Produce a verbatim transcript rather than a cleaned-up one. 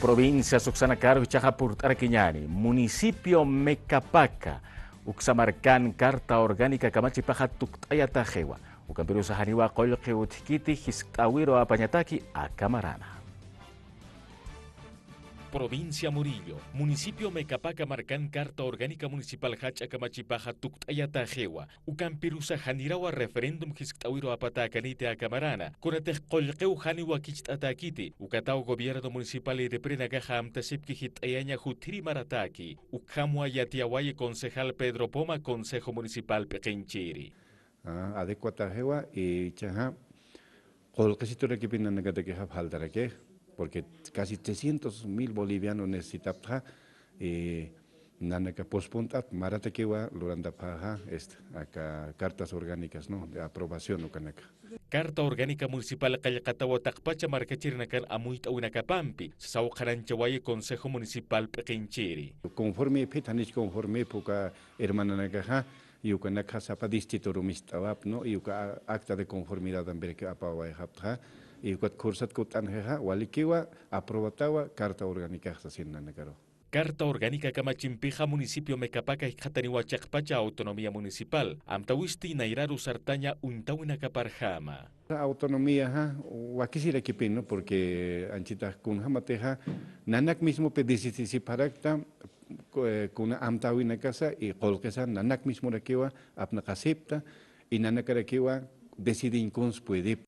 Provincia Suksana Karu jichhaxa purt'arakiñani, municipio Mecapaca uksa markan carta orgánica kamachipaxa tukt'ayataxiwa. Ukampirusa janiwa qullqi utjkiti jiskt'awiru apañataki aka marana. Provincia Murillo, municipio Mecapaca markan carta orgánica municipal jach'a kamachipaxa tukt'ayataxiwa. Ukampirusa janirawa referéndum jiskt'awiru apatäkaniti aka marana, kunatix qullqiw janiw wakicht'atäkiti, ukataw gobierno municipal IDPRI nakaxa amtasipki jit'ayaña jutiri marataki, ukhamwa yatiyawayi concejal Pedro Poma, Consejo Municipal p'iqinchiri. Ah, adecuataxiwa, ichaxa qullqisiturakipin nanakatakixa faltarakix, porque casi trescientos mil bolivianos necesitaptxa, eh, nanaka pospont'at maratakiwa lurantapxaxa, este, aka cartas orgánicas, ¿no? De aprobación ukanaka. Carta orgánica municipal qillqatawa taqpacha markachirinakan amuyt'awinakapampi, sasaw qhananchawayi Consejo Municipal p'iqinchiri. Conforme phit janich conforme phuka hermananakaxa, y ukanakxa sapa distrito rumist'awap, ¿no? Y uka a-, acta de conformidad ambiraki apawayxaptxa, y ukat kursat kut'anxixa, walikiwa, aprobatawa, carta orgánicaxa sasin nanakaru. Carta orgánica kamachimpixa municipio Mecapaca jikxataniwa chiqpacha autonomía municipal, amtawisti nayraru sartaña uñtawinakaparjama. Autonomía, ajá, wakisirakipin, ¿no? Porque anchitax kunjamatixa nanak mismopi decidisipxarakta, ku-, eh, kuna amtäwinakasa y qullqisa nanak mismorakiwa apnaqasipta y nanakarakiwa decidiñ kuns puedip.